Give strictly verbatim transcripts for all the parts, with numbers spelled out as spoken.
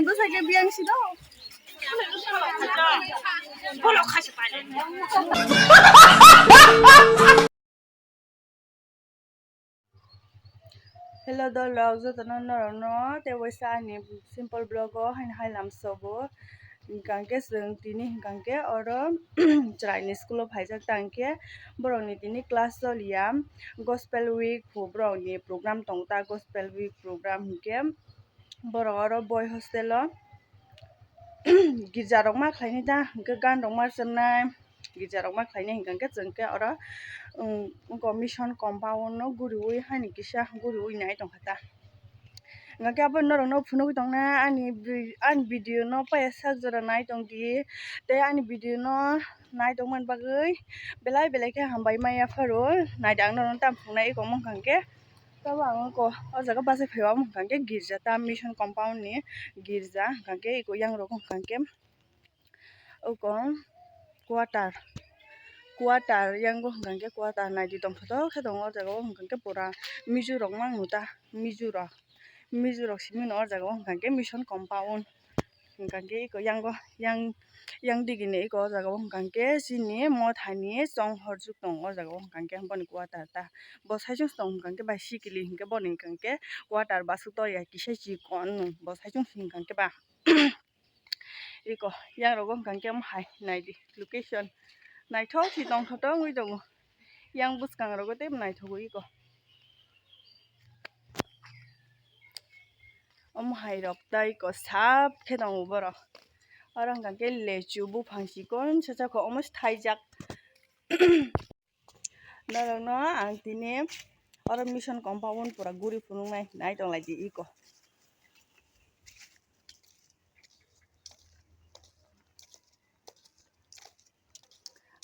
Bwsai khe biyang si do. Hello dolrok, jotono norokno tei waisa ani simple vlog o haino hai lamsogo. Hwnkha khe chwng tini hwnkha khe oro chwraini school o phaijak ta hwnkhe borokni tini class choliya, gospel week borokni program tongo ta, gospel week program hwnkhe. Borok oro boy hostel o girja rok ma khlainai ta, hwnkhe gan rok ma chwnai, girja rok ma khlainai hwnkha khe chwng khe oro, um, wngkha mission compound no guriwi hani kisa guriwi nai tongkha ta. Hwnkha khe abo norok no phunugwi tongna ani vi-, ani video no paya sak jora nai tong di, tei ani video no nai tongmani bagwi belai belai khe hambai maya pharo. Naidi ang norok no tamo phunuknai eko wngkha khe. Tabo ang oko o jaga bachai phaiwi omo hwnka khe girja ta, mission compound ni girja, hwnka khe eko yang rogo hwnka khe oko quarter, quarter yang o hwnka khe quarter naidi tongthotok khe tongo o jaga o, hwnka khe pura Mizo rok ma wng ta, Mizo rok, Mizo rok simi no o jaga o hwnka khe mission compound. Hwnkha khe eko yango, yang, yang digini eko o jaga o hwnkha khe chini mothani chonghor juk tongo o jaga o hwnkha khe boni quarter ta. Bo saichung se tongo hwnkha khe bai sikili hinkhe boni hwnkha khe quarter basuk tor ya kisa chikon bo saichung se hwnkha khe ba. Eko yang rogo hwnkha khe omo hai naidi location naithok se tongthotok wngwi tongo. Yang bwskang rogo tei naithogwi eko. Omo hai rok tai ko sap khe tongo borok. Oro hwnkha khe lechu buphang chikon sa chakho omo se thaijak. Norok no ang tini oro mission compound pura guri phunuknai nai tong lai di eko.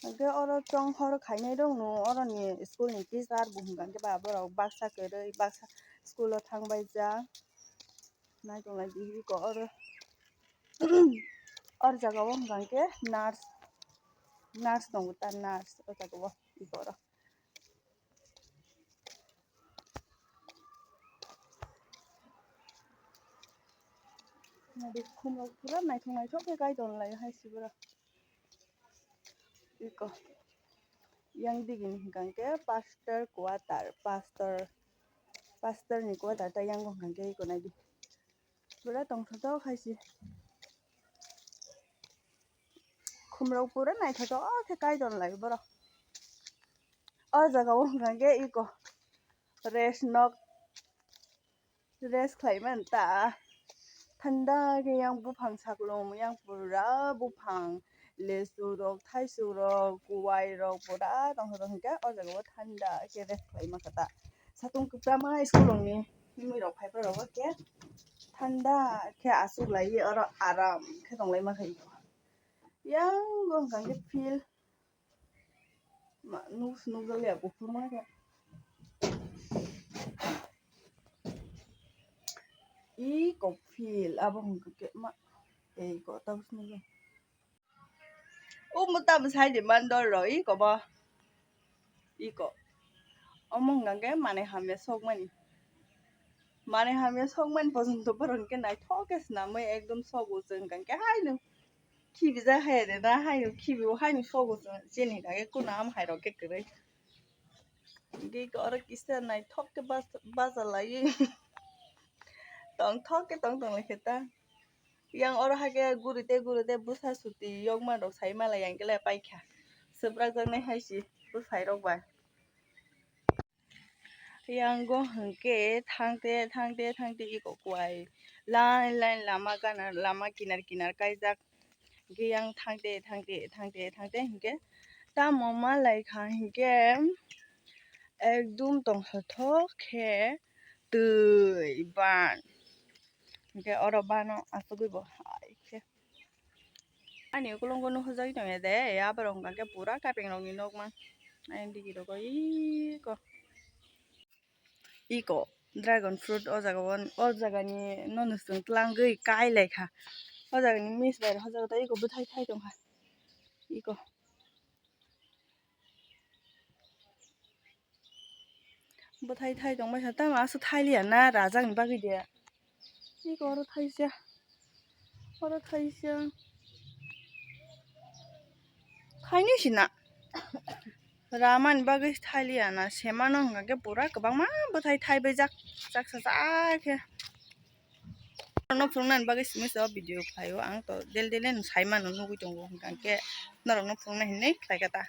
Hwnkhe oro chonghor khainai rokno oroni school ni teacher bo hwnkha khe ba borok baksa kwrwi baksa school o thangbai jak. Nai tong lai di eko oro, oro jaga o hwnkha khe nurse, nurse tongo ta nurse o jaga o eko oro. Naidi khumrok pura naithok naithok khe kai tong lai hai se borok. Eko yang digini hwnkha khe pastor quarter, pastor, pastor ni quarter ta yang o hwnkha khe eko naidi pura tongthotok hai se. Khumrok pura naithotok khe kai tong lai borok. O jaga o hwnkha khe eko rest nok, rest khlai mani ta. Thanda khe yang buphang saklom yang pura buphang lesu rok, thaisu rok, kuwai rok pura tongthotok hwnkhe o jaga o thanda khe rest khlai mani ta. Satung kwchama school rokni himwi rok phaiphai rok khe thanda khe achuk lai oro aram khe tong lai ma kha. Yang o hwnkha khe field ma nuk nuk jak ya kuphur ma khe. Eko field abo hwnkha khe ma eko tabuk nuk jak. O mo tamo side man dol rok eko bo. Eko. Omo hwnkha khe manwi hamya sokmani. Manwi hamya sokmani pojonto borok hwnkhe naithok khe swnamwi ekdom sogo chwng hwnkha khe haino khibijak hai rwna haino khibibo haino sogo chwng chini hwnkha khe kuno ham hai rok khe kwrwi. Hwnkhe eko oro kisa naithok khe basa, basa laiwi tongthok khe tong tong lai khe ta. Yang oro hakhe guri tei guri tei bwsa suti yokma rok sai mala yang khe lai paikha. Swprak jaknai hai se bwsai rok bai. Yang o hwnkhe thangte thangte thangte eko kuai line line lama gana lama kinar kinar kaijak. Hwnkhe yang thangte thangte thangte thangte hwnkhe tamo ma lai kha hwnkhe ekdum tongthothok khe twi ban. Hwnkhe oro bano asugwi bo hai khe. Ani ukulungo nuhujagwi tongya de, aborok hwnkha khe pura kapeng rokni nokma. Ani digi rogo iko, iko dragon fruit o jaga o, o jagani nono chwng twlangwi kai lai kha. O jagani miss bai rok o jaga tei iko bwthai thai tongkha. Iko. Bwthai thai tongbaikha, tamo aswk thailiya na rajakni bagwi de. Iko oro thaisa. Oro thaisa. Thaini sina. Ramani bagwi thailiya na, semano hwnkha khe pura kwbangma bwthai thaibaijak, chaksa cha khe. Norokno phunuknani bagwi simi se o video khlaio, ang to daily daily no saimano, nugwi tongo, hwnkha khe norokno phunukna hinwi khlaikha ta.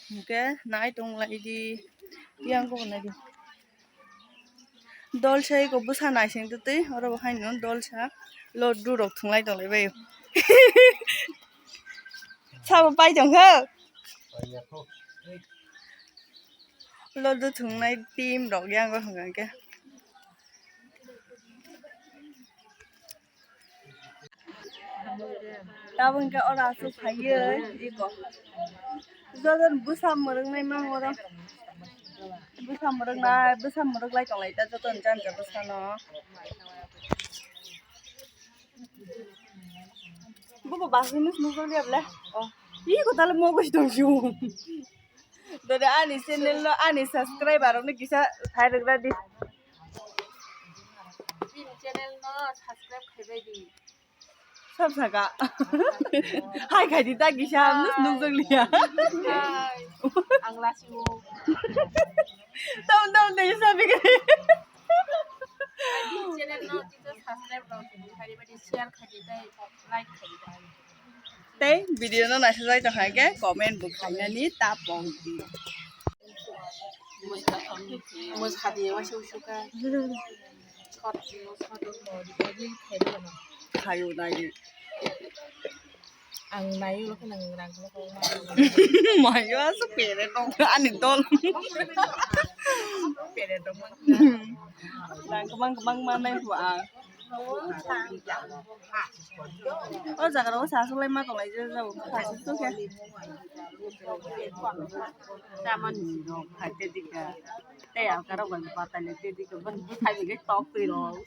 Hwnkhe nai tong lai di, yang kok nai di. Dolsa eko bwsa naising twi, oro bo haino dolsa loddu rok thunglai tong lai bai. Sabo pai tong kha. Loddu thungnai team rok yang go hwnkha khe. Tabuk hwnkhe oro aswk phaiwi eko. Joto bwsa mwrwknai mang oro. Bwsa mwrwknai, bwsa mwrwk lai tonglai ta joto ni jani ja bwsano. Bubo basing nus nukjak liya ble. Oh. Ih, ko tale mogos tong siyo. Dore ani channel no, ani subscriber rok no kisa thai rwgra di. Bini channel no subscribe khaibai di. Sab saka. Hai khai di ta kisa, nus nukjak liya. Hai. Ang lasi o. Tam tam de sabi khai. Bini channel no kisa subscribe rok khai di, share khai di, like khai di. Tei video no naisajak tong kha khe comment bo khainani ta pok di. Mwsadi waisa usuka. Khayo nai. Ang nai ulo khe nang rang khe. Mayo asu pere dong ani dol. Pere dong. Rang kemang kemang manai hua. O jaga rok sa sulai ma tonglai je jabo. Sa su su khe. Saman ni rok khai te dika. Tei alka rok bai batai le te dika ban khai bai tok twi rok.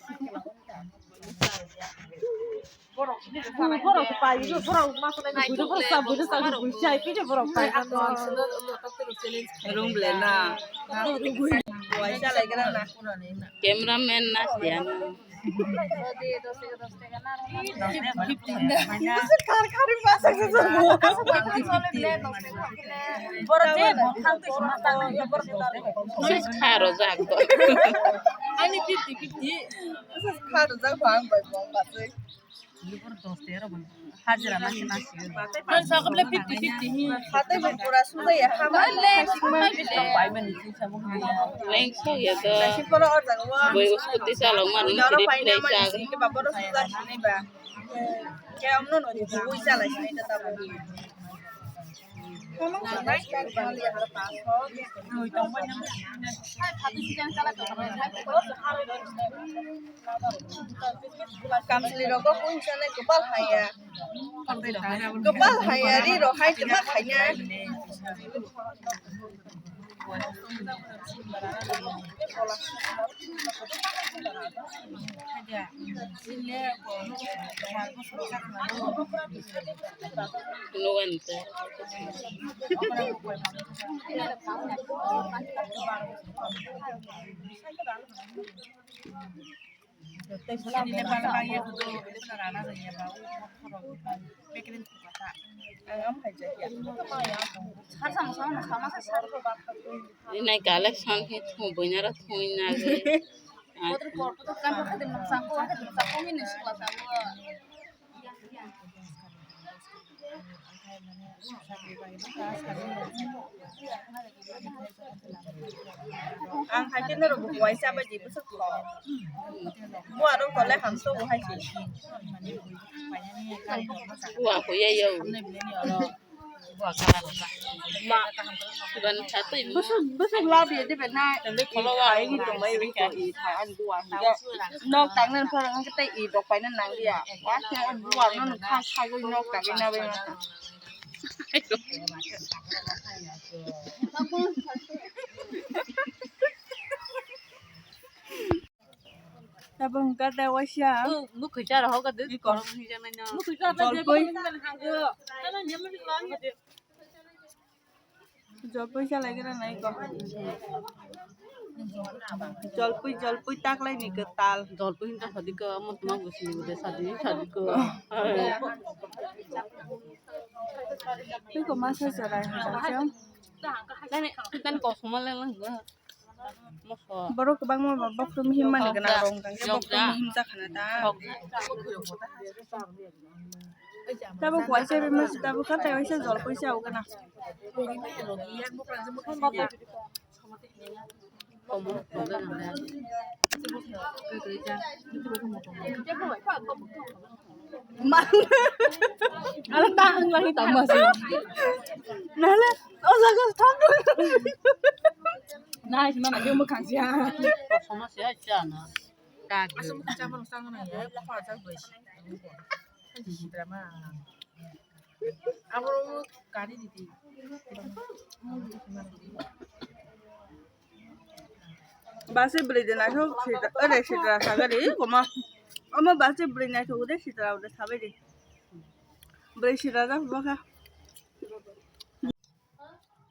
Borok pai borok ma tonglai ni borok sa borok sa borok chai khe borok pai. Room le na. Wai sa lai gra na. Cameraman na siya na. Kharo jak to. Ani fifty fifty. Kharo jak bang bai bong ba tei. Hajira nasi nasi. Kan sakap le fifty fifty hi. Hatai bai pura suda ya hama. Leng sok ya to. Bai usko tisa lo manu kiri play sa. Ke ba boro suda sini ba. Ke amno no di bui chala sini ta ta. Kamchwlwi rok o kung sanai kwpal haya. Kwpal haya ri rok hai tongma khaina. Ini collection hi thung buina ra thung na ge. Ang hai khe norok bo kuai cha bai di bwswk kho. Bo aro kole hamso bo hai se. Wa ko ya yo. Ma, gan chatwi ma. Bwswk, bwswk lab ye dibe na. Tangwi kholo wa. Ai ni tongmai wi to i tha an buwa hingke. Nok tangna phorong hingke tei i dok paina nang ya. Wa khe an buwa no kha kha gwi nok tangwi na bai ma. Tabuk hwnkha tei waisa. Bwkhwi chara hokha de. Iko. Bwkhwi chara de. Jolpoi. Jolpoi chalai gra nai ko. Jolpui, jolpui taklaini kwtal. Jolpui hinta sadi ko, mo tuma gusini bude sadi, sadi ko. Tei ko masa jarai hajak jang. Tani, tani kosoma leng leng. Borok kwbangma ba bokhorok mihim mani gana rong tang khe bokhorok mihim jakhana ta. Tabuk waisa bema si tabuk kha tai waisa jolpui si au gana. Ala ta ang lagi tama si. Nale, o jaga thang. Nai, mana dia mo khang sia. Sama sia cha na. Ka. Asa mo cha mo sang na ya, ko ha cha bai si. Drama. Abo gari di di. Basi bwrwi de naithok sitra, ore sitra sagari koma. Omo basi bwrwi naithok de sitra ode sabai de. Bwrwi sitra jak bokha.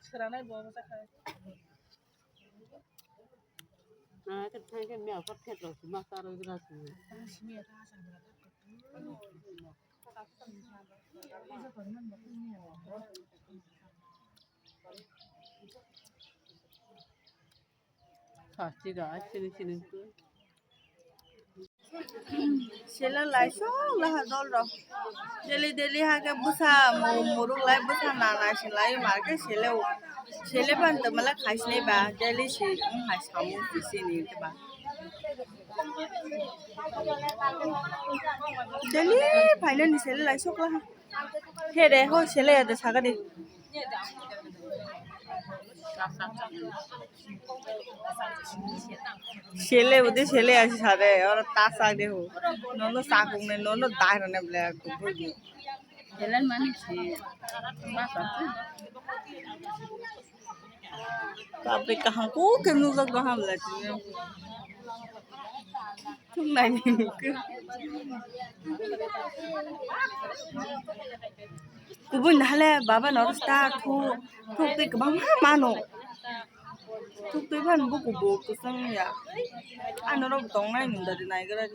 Sranai bo bokha. Na ke thai ke mia ko phet lo ma ta ro gra si. Sele laisok laha dol rok. Daily daily hake bwsa mu-, muruk lai bwsa nana si lai mar khe sele o. Sele ban tongmala khai sinai ba daily si wng hai samung si sini khe ba. Daily phainani sele laisok laha. He de ho sele ya de sagadi. Sele udi sele asi sade oro ta sak de ho. Nono sakung ne nono dai rone ble kubui. Sele mani si ma sa. Kapri kaham ko ke nujak do ham la tini. Thung nai ni ke. Kubun hale baba no sta thu thu te kwbang ma mano. Thu te ban buku bo kusang ya. Ano rok tong nai nung dari nai gara.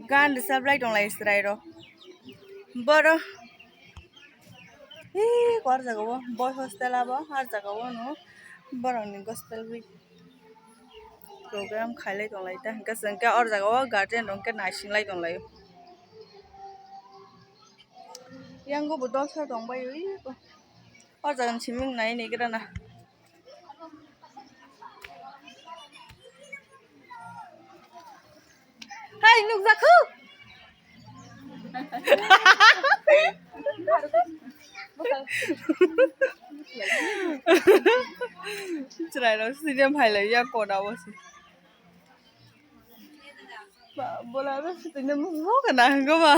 Gan rwchap lai tong lai chwrai rok. Boro hi kwar jaga o boy hostel abo har jaga o no borok ni gospel week program khai lai tong lai ta hwnkhe chwng khe or jaga o guardian rok khe naising lai tong lai o. Yang o bo dol sa tong bai o or jaga ni simi wng nai ni gra na. Hai, nukjakhu. Chwrairok stadium phailai ya kona o se. Ba, bola ro stadium mo kana hwnkhe ba.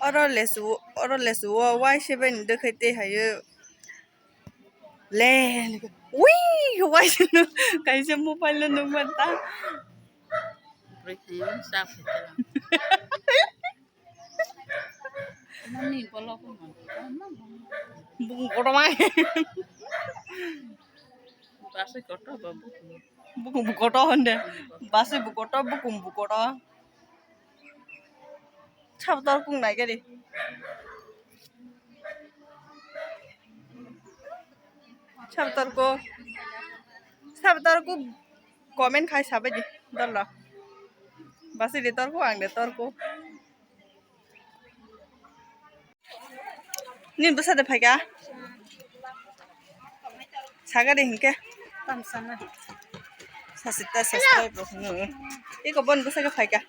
Oro lesu, oro lesu o Y seven ni dokhai tei hayo. Le, ui, Y seven no kaisa mobile no nukman ta. Bwrwi thani sa phaikha. Mani bolok no. Bung kotorma. Basi kotor ba bukung. Bukung bukotor honde. Basi bukotor, bukung bukotor. Sabo tor kung nai gari. Sabo tor ko. Sabo tor ko comment khai sabai di. Dolo. Basi de tor ko ang de tor ko. Nini bwsa de phaikha? Sagari hinkhe. Tamsana. Sasita sasita bo hino. Iko bon bwsa khe phaikha.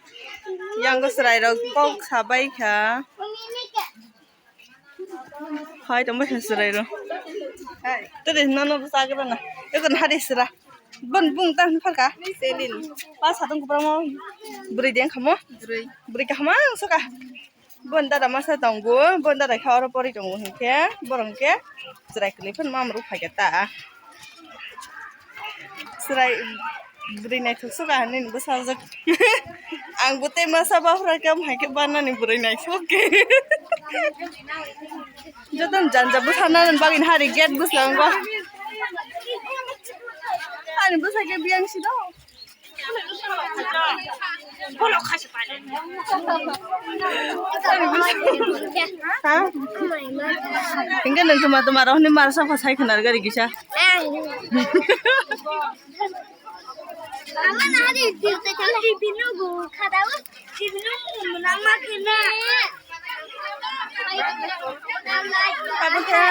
Yang go chwrai rok kok sabai kha. Hai tong bai kha chwrai rok. Tede nono bwsa khe na. Iko na hade sira. Bon bung ta phalkha. Selin. Pa satong kupramo. Bwrwi deng khamo. Bwrwi. Bwrwi kahama soka. Bon dada masa tongo, bon dada khe oro pori tongo hinkhe, borok hinkhe chwrai kwlwi phano mamrok phaikha ta. Chwrai, Bwrwi naithok suka hinwi bwsajwk. Ang bo tei masa baphra khe, am hai khe banani bwrwi naithok khe. Jotono janja bwtharnani bagwino hari gate bwskango. Ani bwsa khe biyang si do. Ha? Hingke nung tuma tuma rohni marsa phasai khwnar gari kisa. Abo khe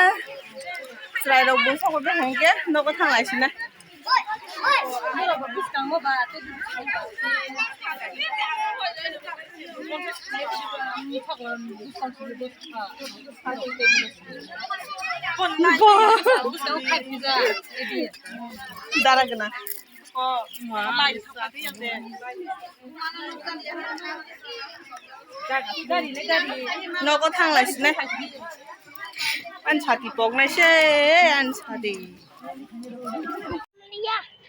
chwrairok bungsa hwnkhe nogo thang lai sina. Dara gwnang. Nogo thang lai sini. Ani sati poknai se, ani sati.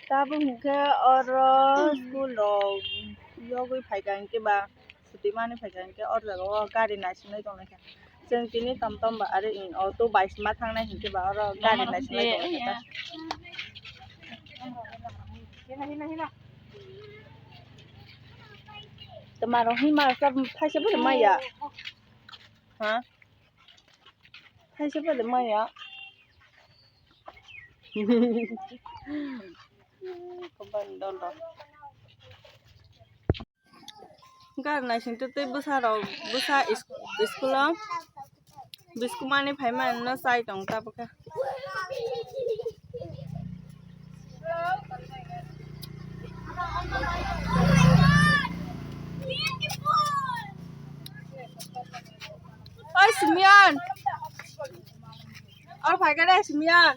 Tabuk hwnkhe oro school rok yogwi phaikha hwnkhe ba. Suti mani phaikha hwnkhe o jaga o gari naisinai tonglaikha. Chwng tini tom tom ba ari in auto bai sima thangnai hinkhe ba oro gari naisinai tonglaikha ta. Toma rok hima sa thaisa bwrwi maya. Ha? Thaisa bwrwi maya. Komani dol rok. Gar naising twi twi bwsa rok bwsa is-, school o biscuit mani phai mani no chai tong tabukhe. Oi Simian, or phai khe de Simian.